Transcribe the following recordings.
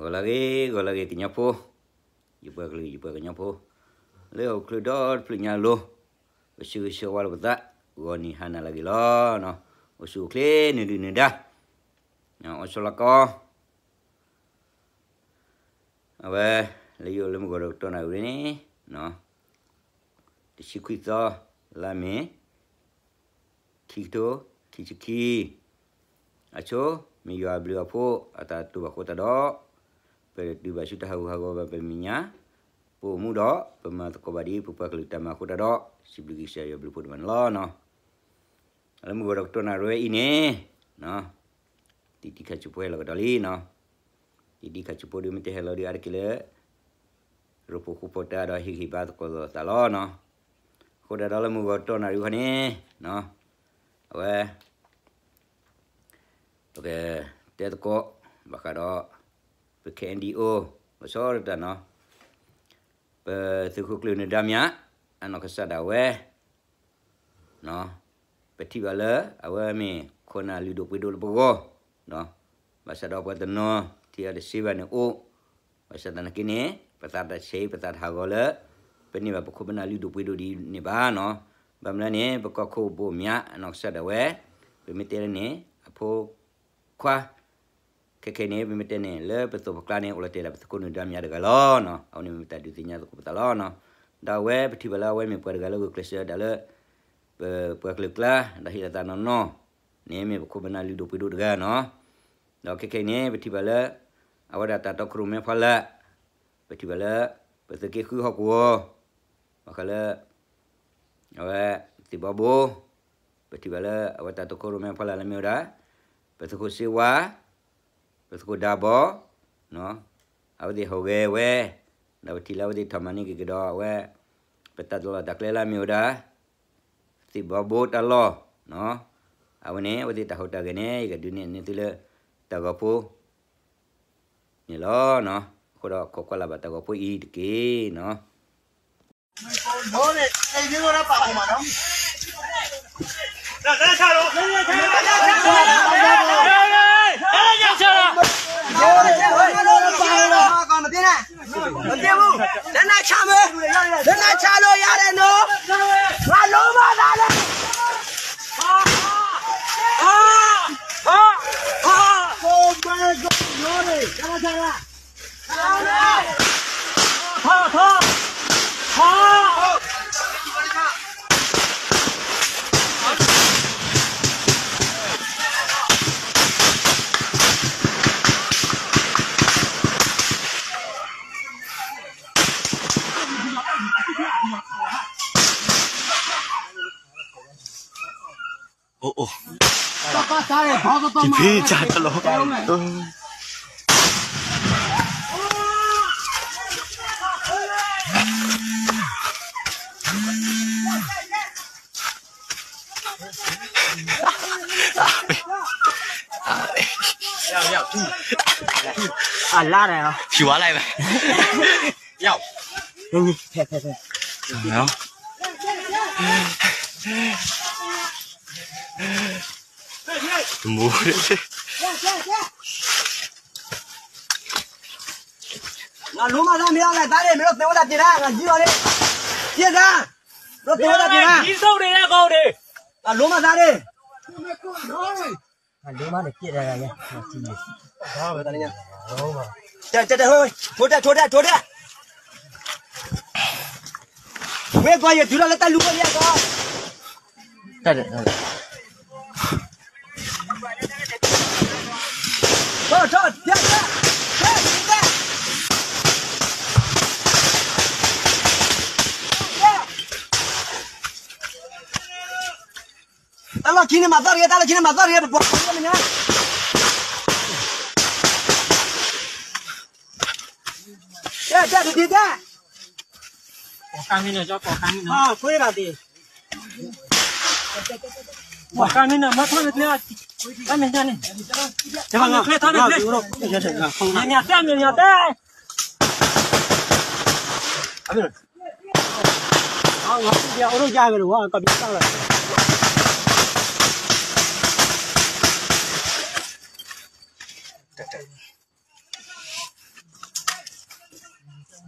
ဂီၤလၢအဂ့ၤ ဂီၤလၢအဂ့ၤ ကညီဖိ, ယပှၤကလုာ် ယပှၤကညီဖိ, လၢဟီၣ်ခိၣ်ချၢဒီတဖျၢၣ်ညါအလိၤ, ပဆၢဂ့ၤဆၢဝါလၢပသး, ဂီၤနံၤဟါနၤလၢအဂ့ၤလီၤ. အိၣ်ဆူၣ်အိၣ်ချ့ နဒုၣ်နဒါ, အိၣ်ဆီလီၤကီး, အဝဲ လၢယအိၣ်လၢမုၢ်ဂီၤဒီးကတီၢ်နၣ်ရံၣ်န့ၣ်, တဆံခွံသီ လါမ့ၤ ခံကထိခံဆံခံ, အဆိ မ့ၢ်ယွၤအဘျုးအဖှိၣ် အတၢ်တူၢ်ဘၣ်ဃိသတးဒီး, ပတုၤဘၣ်ဆူတၢ်ဟးဂူာ်ဟးဂီၤဘၣ်ပမဲာ်ညါ, ပအိၣ်မူဒီး ပမၤသကိးဘၣ်ဒ်ပပှၤကလုာ်တၢ်မၤအဃိသတးဒီး, စံးဘျုးက့ၤကစၢ်ယွၤဘျုးဖှိၣ်ဒိၣ်မးန့ၣ်လီၤ. လၢမုၢ်ဂီၤဒီးကတီၢ်နၣ်ရံၣ်အံၤန့ၣ်, တံတံခါဆူဖိဟဲလီၤကဒီးလံနီၤ, တံတံခါဆူဖိဒုးမ့ၢ်တဟဲလီၤဒုးအါတက့ၢ်လၢ ရိဖှိၣ်ဃူဖိးတၢ်ဒီးဟ့ၣ်ဂံၢ်ဘါသကိးလိာ်သးလီၤနီၤ. အဃိဒၣ်ဒီးလၢမုၢ်ဂီၤကတီၢ်နၣ်ရံၣ်ခီန့ၣ်, အဝဲ ပကတဲသကိး ဘၣ်ဃးဒီး ပ K N D O လီၤဆီဒၣ်တၢ်နီၤ, ပသုးခိၣ်ကျၢၢ်နၢၤဒါမၠး အနီၢ်ကစၢ်ဒၣ်ဝဲ ပထံၣ်ဘၣ်လၢ အဝဲမ့ၢ်ခိၣ်နၢ်လုၢ်ဒိၣ်ပှ့ၤဒိၣ်လၢပဂီၢ်, ဘၣ်ဆၣ်ဒီးပှၤတနီၤထံၣ်အီၤတသ့ဘၣ်န့ၣ်အိၣ်, ဘၣ်ဆၣ်သနာ်က့န့ၣ် ပသးတဆဲး ပသးတဟးဂီၤလၢ ပန့ၢ်ဘၣ်ပခိၣ်ပနၢ်လုၢ်ဒိၣ်ပှ့ၤဒိၣ်ဒ်န့ၣ်ဘၣ်နီၤ. ဘၣ်မနုၤလဲၣ်န့ၣ် ပကီၢ်ခိၣ်ဘိမၠး အနီၢ်ကစၢ်ဒၣ်ဝဲ ပမ့ၢ်တဲလၢန့ၣ် အဖိခွါ ခဲခဲန့ၣ် ပမ့ၢ်တဲန့ၣ် လၢပသိးပကျါန့ၣ် အိၣ်လီၤတဲာ်ဒၣ်ပသုးခိၣ်နၢၤဒါမၠးတဂၤလီၤနီၤ. အဝဲန့ၣ်မ့ၢ်တၢ်ဒုးသ့ၣ်ညါသကိးပသးလီၤနီၤ. ဒီးအဝဲပထံၣ်ဘၣ်လၢအဝဲမ့ၢ်ပှၤတဂၤလၢဂုာ်ကျဲးစၢးဒၣ်လၢ ပပှၤကလုာ်ကျါ ဒီးဟ့ၣ်လီၤသးနီၢ်နီၢ်န့ၣ် မ့ၢ်ပခိၣ်ပနၢ်လုၢ်ဒိၣ်ပှ့ၤဒိၣ်တဂၤနီၤ. ဒီးခဲခဲအံၤန့ၣ် ပထံၣ်ဘၣ်လၢ အဝဲဒၣ်တၢ်တီခိၣ်ရိၣ်မဲဖီလာ်, ပထံၣ်ဘၣ်လၢ ပသုးက့ဃုဟီၣ်ကဝီၤ, ဘၣ်ဃးလၢ အဝဲ သ့ၣ်ဘီဘိ, ပထံၣ်ဘၣ်လၢအဝဲတၢ်တီခိၣ်ရိၣ်မဲဖီလာ်လၢမ့ၢ်ဝဲဒၣ် ပသုးခိၣ်စ့ဝါ, ပသုးခိၣ်ဒါဘီ, အဝဲသ့ၣ်ဟူးဂဲၤဝဲ, ဒီးပထံၣ်လၢအဝဲသ့ၣ်ထီၣ်မၤန့ၢ်က့ၤကဒီးအဝဲ ပတၢ်တလီၢ်တၢ်ကျဲလၢအမ့ၢ်ဝဲဒၣ် သ့ၣ်ဘီဘိတၢ်လီၢ်, အဝဲန့ၣ် အဝဲသ့ၣ်တၢ်ဟူးတၢ်ဂဲၤန့ၣ် ယကဒုးနဲၣ်န့ၢ်သုလၢ တၢ်ဂီၤဖိ န့ၣ်လီၤ. အဃိဒီးခိးကွၢ်လၢ်ဘၣ်တၢ်ဂီၤဖိအံၤတက့ၢ်နီၤ. လက်နက်ချလို့ရတယ်နော် ငါလုံးမသားနဲ့ အိၣ်အိၣ် ဖံဖံ ကၢ်တလီၤ အလါတယ် ဖြူသွားလိုက်ပဲ ရောက် ဖဲဖဲဖဲ နော် မူ ငါလုံးမသားမင်းအောင်လည်းသားတယ်မင်းတို့သေဝတ်တာတင်တာငါကြီးတော်လေးပြစ်သားတို့သေဝတ်တာတင်တာကြီးစိုးတယ်ကောင်းတယ်ငါလုံးမသားတယ်ငါလုံးမနဲ့ပြစ်တာရယ်ငါကြည့်နေတက်တက်ဟိုးထိုးတက်ထိုးတက်ထိုးတက်ဝဲကောရတူတော့လက်တက်လူကိုရကောတက်တယ် တၢ်လီၢ်ခံန့ၣ်မၤသီၣ်တဂ့ၤ တၢ်လီၢ်ခံန့ၣ်မၤသီၣ်တဂ့ၤ ပပှၤမညါ တၢ်တၢ်တဒ့တၢ် ပေါ်ကားမင်းနဲ့ကြောက်ပေါ်ကားမင်းနဲ့ဟာခွေးတာတည်းပေါ်ကားမင်းနဲ့မထွက်မကျဲအမင်းညနေကျွန်တော်ငါဖဲထားတယ်ဖဲညညတဲမင်းညတဲအဲ့လိုအော်ငါတို့ကြလို့ကဘီတားလာတယ် အစံ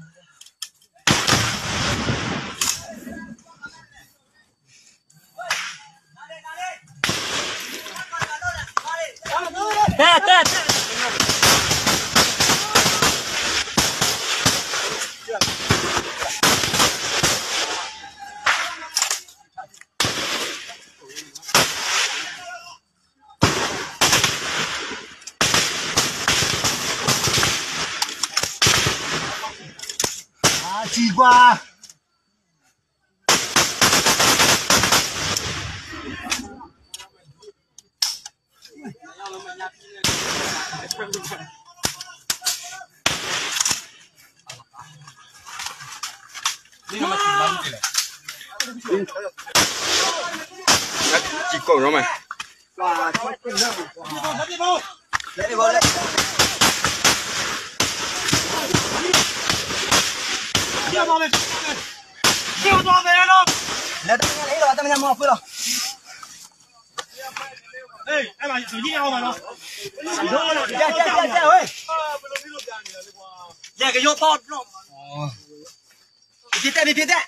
ကွၢ် စံကိၣ်ရောမး လဲၤတမညါလီၤ တမညါမီၤဖှိလီၤ ကဲကဲကဲကဲဝဲ လဲၤကယီၤပီၣ်ဘျီ ပျံၤတဲ ပျံၤ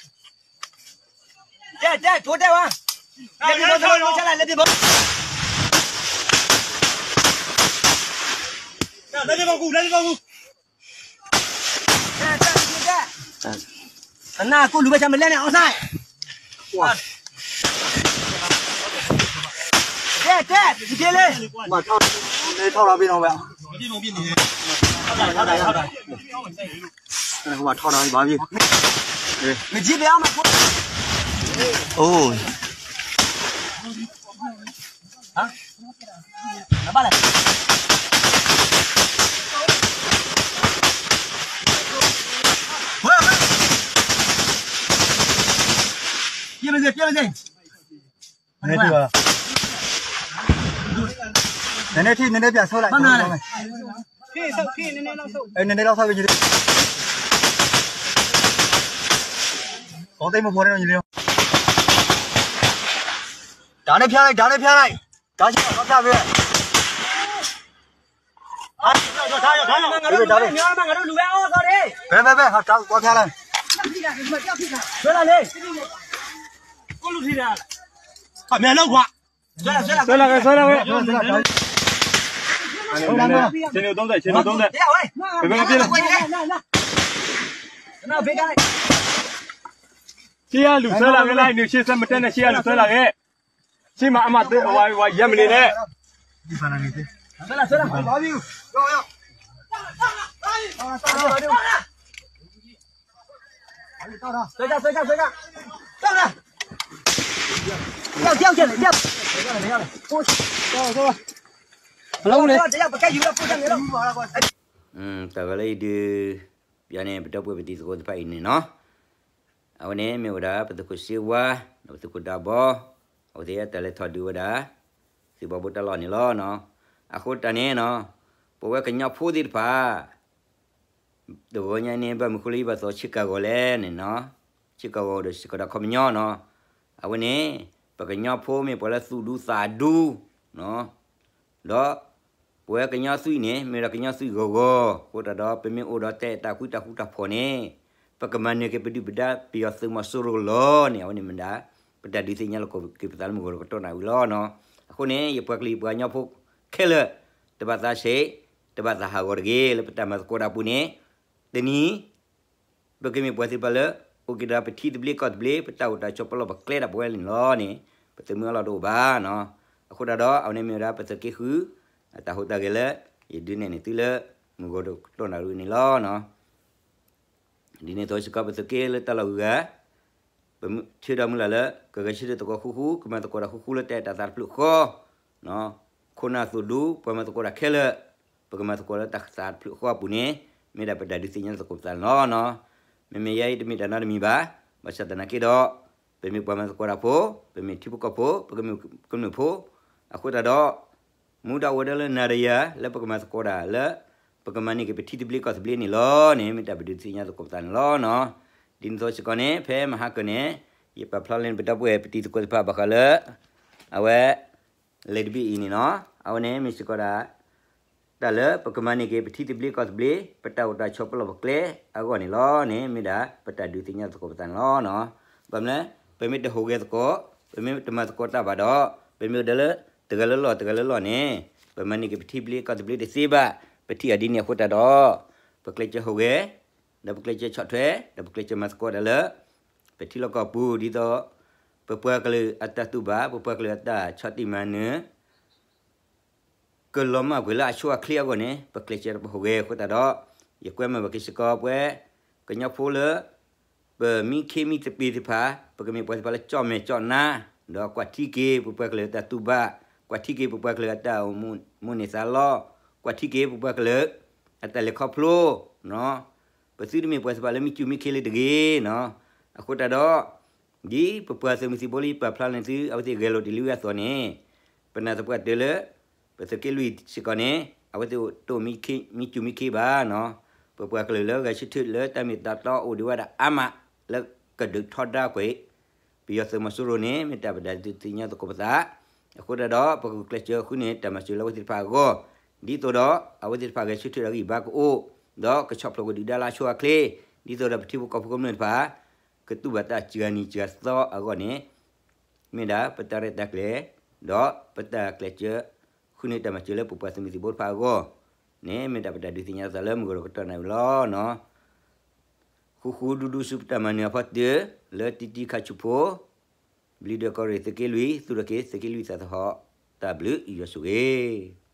တဲ တဲ တဲ ထိတဲဝဲ လဲၤပျံၤဘီ လဲၤပျံၤဘီ လဲၤပျံၤဘီကူ လဲၤပျံၤဘီကူ တဲ တဲ တဲ တဲ အနၢ်ကိၣ်လူၤဘၣ်ဆၣ်မလဲၣ်န့ၣ် အီၣ်စၢ် တဲ တဲ တက့လၢ မၤထီၣ် မ့ၢ်ထီၣ်လီၤဘ့ၣ်နီၤဝဲ မ့ၢ်ထီၣ်လီၤဘ့ၣ် မ့ၢ် အိၣ် ဟါ နဘၣ်လဲၣ် ဝဲ ဝဲ ပြေးပါစေ ပြေးပါစေ နည်းနည်းထိပါ နည်းနည်းထိ နည်းနည်းပြန်ဆုတ်လိုက် ဘာမှမလဲ နည်းနည်းလောက်ဆုတ် အဲ နည်းနည်းလောက်ဆုတ်ပြီး ညီလေး ကောင်းသိမ်းမပေါ်နဲ့တော့ ညီလေး ဓာတ်နဲ့ဖျားလိုက် ဓာတ်နဲ့ဖျားလိုက် ဓာတ်ရှိတော့ဖျားပေးလိုက် ဟာ ထားထားထားထားငါတို့လူပဲငါတို့လူပဲအော်သွားတယ် ဘယ်ဘယ်ဘယ်ဟာတောက်သွားဖျားလိုက် ဆွဲလာလေကိုလူထီတာအမဲလောက်ကွာဆွဲလာဆွဲလာဆွဲလာဆွဲလာဆွဲလာဆွဲလာဆင်းနေတော့တယ်ဆင်းနေတော့တယ်ဘယ်ဘယ်ပြေးလဲရှေ့ကလူဆွဲလာခဲ့လိုက်နေရှေ့ဆက်မတက်နဲ့ရှေ့ကလူဆွဲလာခဲ့ ရှေ့မှာအမဝါယမနေနဲ့ တၢ်ဂၤလၢအံၤဒုး ပျါန့ၣ် ပဒီပုၢ်ဝဲၢ်ပတံၤသကိးတဖၣ်အံၤန့ၣ်နီၤ အဝဲန့ၣ်မ့ၢ်ဝဲဒၣ် ပသုးခိၣ်စ့ဝါ ဒီးပသုးခိၣ်ဒၢဘီ အဝဲသ့ၣ်တၢ်လဲၤထီၣ်ဒုးဝဲဒၣ် သုးဘီဘိတၢ်လီၢ်န့ၣ်လီၤ. အဃိတၢ်န့ၣ်နီၤ ပဝဲကညီဖိသ့ၣ်တဖၣ် တဂီၤညါန့ၣ် ဘၣ်မနုၤဃိလၢယဘၣ်သီဆ့ကၤဂီၤလဲၣ်န့ၣ်နီၤ ဆ့ကၤဂီၤဒီးစ့ၢ်ကီးဒီးခီပညီနီၤ အဝဲန့ၣ် ပကညီဖိမ့ၢ်ပှၤလၢသူၣ်ဒူသးဒူ ဒီး ပဝဲကညီသွံၣ်န့ၣ် မ့ၢ်ဒီးကညီသွံၣ်ဂီၤဂီၤ အဃိသတးဒီး ပမ့ၢ်အိၣ်ဒီးတၢ်အဲၣ်တၢ်ကွံတၢ်ဃူတၢ်ဖိးန့ၣ် ပကမၤနၢၤက့ၤပဒုၣ်ပဒါပယီၤသုးမီၤစိရိၤလီၤန့ၣ် အဝဲန့ၣ်မ့ၢ်ဒၣ် ပတၢ်ဒုးသ့ၣ်ညါလိာ်က့ၤပသးလၢမုၢ်ဂီၤတကတီၢ်နၣ်ရံၣ်လီၤနီၤ. အဃိန့ၣ် ယပှၤကလုာ်ယပှၤကညီဖိခဲလၢာ် တဘၣ်သးဆံး တဘၣ်သးဟးဂီၤတဂ့ၤ လၢပတၢ်မၤသကိးတၢ်ပူၤန့ၣ် တနံၤ ပကမ့ၢ်ပှၤသ့ၣ်တဖၣ်လၢ အိၣ်က့ၤဒီးပထံသဘျ့ကီၢ်သဘျ့ ပတၢ်အိၣ်တၢ်ဆိးပလီၢ်ပကျဲတၢ်ပဝဲန့ၣ်လီၤန့ၣ် ပသုးမုၢ်အလီၢ်တအိၣ်ဘၣ်နီၤ. အဃိသတးဒီး အဝဲန့ၣ်မ့ၢ်ဝဲဒၣ်ပသုးက့ဃု တၢ်ဟူးတၢ်ဂဲၤလၢ ယဒုးနဲၣ်န့ၢ်သုလၢ မုၢ်ဂီၤတကတီၢ်နၣ်ရံၣ်န့ၣ်လီၤနီၤ. ဒ်န့ၣ်အသိးစ့ၢ်ကီး ပသုးက့လၢတၢ်လီၢ်ဂုၤဂၤ ပဆၢဒီးမုၢ်လၢ်လၢ ကဂဲၤဆၢထၢၣ်သကိးဃူဃူ ကမၤသကိးတၢ်ဃူဃူလၢတၢ်အဲၣ်တၢ်သးတဖျၢၣ်ဃီ ခိၣ်နၢ်သိၣ်ဒူ ပှၤမၤသကိးတၢ်ခဲလၢာ် ပကမၤသကိးလၢတၢ်သးတဖျၢၣ်ဃီအပူၤန့ၣ် မ့ၢ်ဒၣ်ပတၢ်ဒုးသ့ၣ်ညါသကိးပသးန့ၣ်လီၤ. မ့မ့ၢ်ယဲအံၤတမ့ၢ်တၢ်နီတမံၤဘၣ်, ဘၣ်ဆၣ်သနာ်က့ဒီး ပမ့ၢ်ပှၤမၤသကိးတၢ်ဖိ, ပမ့ၢ်ထံဖိကီၢ်ဖိ, ပကမ့ၢ်ကမျၢၢ်ဖိ, အဃိသတးဒီး မူဒါအိၣ်ဝဲဒၣ်လၢနၤဒီးယၤ လၢပကမၤသကိးတၢ်လၢ ပကမၤန့ၢ်က့ၤပထံသဘျ့ကီၢ်သဘျ့န့ၣ်လီၤန့ၣ် မ့ၢ်တၢ်ပဒုးသ့ၣ်ညါသကိးပသးန့ၣ်လီၤနီၤ. ဒ်န့ၣ်အသိးစ့ၢ်ကီးန့ၣ် ဖဲမဟါကၢန့ၣ် ယပာ်ဖျါလၢပဒီပုၢ်ဝဲၢ်ပတံၤသကိးတဖၣ်ဘၣ်ဃးလၢ အဝဲ လဲၤတဘ့ၣ်အံၤန့ၣ်နီၤ, အဝဲန့ၣ်မ့ၢ်စ့ၢ်ကီးဒၣ် တၢ်လၢပကမၤန့ၢ်က့ၤ ပထံသဘျ့ကီၢ်သဘျ့ ပတၢ်အိၣ်တၢ်ဆိးပလီၢ်ပကျဲအဂီၢ်န့ၣ်လီၤန့ၣ် မ့ၢ်ဒၣ်ပတၢ်ဒုးသ့ၣ်ညါသကိးပသးန့ၣ်လီၤ. ဘၣ်မနုၤလဲၣ်, ပမ့ၢ်တဟူးဂဲၤသကိး, ပမ့ၢ်တမၤသကိးတၢ်ဘၣ်ဒီး, ပမ့ၢ်အိၣ်ဒီးလၢ တဂၤလၢ်လၢ် တဂၤလၢ်လၢ်န့ၣ်, ပမၤန့ၢ်က့ၤပထံသဘျ့ကီၢ်သဘျ့တသ့ဘၣ်. ပထံၣ်အီၤဒ်န့ၣ်အဃိသတးဒီး, ပကျဲးစၢးဟူးဂဲၤ, ဒီးပကျဲးစၢးဆီၣ်ထွဲ, ဒီးပကျဲးစၢးမၤသကိးတၢ်လၢ ပထံလီၢ်ကီၢ်ပူၤ ဒ်သိး ပပှၤကလုာ်အတၢ်တူၢ်ဘၣ်, ပပှၤကလုာ်အတၢ်ဆီၣ်တံၢ်မၤနၢၤ ကလီၤမၢ်ကွံာ်လၢအဆိအချ့အဂီၢ်န့ၣ် ပကျဲးစၢးတၢ်ပဟူးဂဲၤအဃိသတးဒီး, ယကွဲမုာ်ဘၣ်က့ၤစ့ၢ်ကီးပဝဲ ကညီဖိလၢ ပမံခ့မံသပ့ၤသ့ၣ်တဖၣ်, ပကမ့ၢ်ပှၤသ့ၣ်တဖၣ်လၢကၠီၣ်မဲာ်ကၠီၣ်နါ, ဒီးကွၢ်ထံက့ၤပပှၤကလုာ်အတၢ်တူၢ်ဘၣ်, ကွၢ်ထံက့ၤပပှၤကလုာ်အတၢ်အိၣ်မူန့ၢ်သါလီ, ကွၢ်ထံက့ၤပပှၤကလုာ် အတၢ်လဲၤခီဖျိ ပသုတမ့ၢ်ပှၤသ့ၣ်တဖၣ်လၢမံကၠူၣ်မံခ့လၢတဂ့ၤနီၤ. အဃိသတးဒီး ဒ်ပပှၤသုးမုၢ်သံၣ်ဘိလၢယပာ်ဖျါန့ၢ်သု အဝဲသ့ၣ်ဂဲၤလိာ်တ့ၢ်လံဝဲအသိးန့ၣ်, ပနာ်သပှၢ်တၢၢ်လၢ ပသုးက့လွံၢ်စ့ၢ်ကီးန့ၣ် အဝဲသ့ၣ်တအိၣ်မံကၠူၣ်မံခ့ဘၣ်နီၤ. ပပှၤကလုာ်လၢဂဲၤဆၢထၢၣ်လၢတၢ်မ့ၢ်တၢ်တီအိၣ်ဒံးဝဲဒၣ်အါမး လၢကဒုးထီဒါကွံာ် ပယီၤသုးမီၤစိရိၤန့ၣ် မ့ၢ်တၢ်ပတၢ်ဒုးသ့ၣ်ညါသကိးပသး. အဃိသတးဒီး ပကကျဲးစၢးဃုန့ၢ်တၢ်မၤစၢၤလၢအဝဲသ့ၣ်တဖၣ်အဂီၢ်, ဒ်သိးဒီး အဝဲသ့ၣ်တဖၣ်ဂဲၤဆၢထၢၣ်အဂံၢ်ဘါကအိၣ်, ဒီးကဆီၣ်ဖျိးကဒုၣ်ဒါလၢအဆိအချ့, ဒ်သိးဒီးပထံဖိကီၢ်ဖိကမျၢၢ်တဖၣ် ကတူၢ်ဘၣ်တၢ်စှၤနံၤစှၤသီအဂီၢ်န့ၣ်, မ့ၢ်ဒၣ်ပတၢ်ရဲၣ်တၢ်ကျဲၤ, ဒီးပတၢ်ကျဲးစၢး ဃုန့ၢ်တၢ်မၤစၢၤလၢပပှၤသုးမုၢ်သံၣ်ဘိတဖၣ်အဂီၢ်န့ၣ် မ့ၢ်ဒၣ်ပတၢ်ဒုးသ့ၣ်ညါသးလၢမုၢ်ကီၢ်ဒီးကတီၢ်နၣ်ရံၣ်လီၤနီၤ. ဃူဃူဒူဒူဆူပတၢ်မၤနၢၤအဖီတၢၢ် လၢတံတံခါဆူဖိ, ဘျံးဒွဲၣ်ကီၢ်ရ့ၣ် သုးက့လွံၢ် သူၣ်ထီၣ်က့ၤ သုးက့လွံၢ်သးသဟီၣ်, တၢ်ဘျုးယွၤဆိၣ်ဂ့ၤ.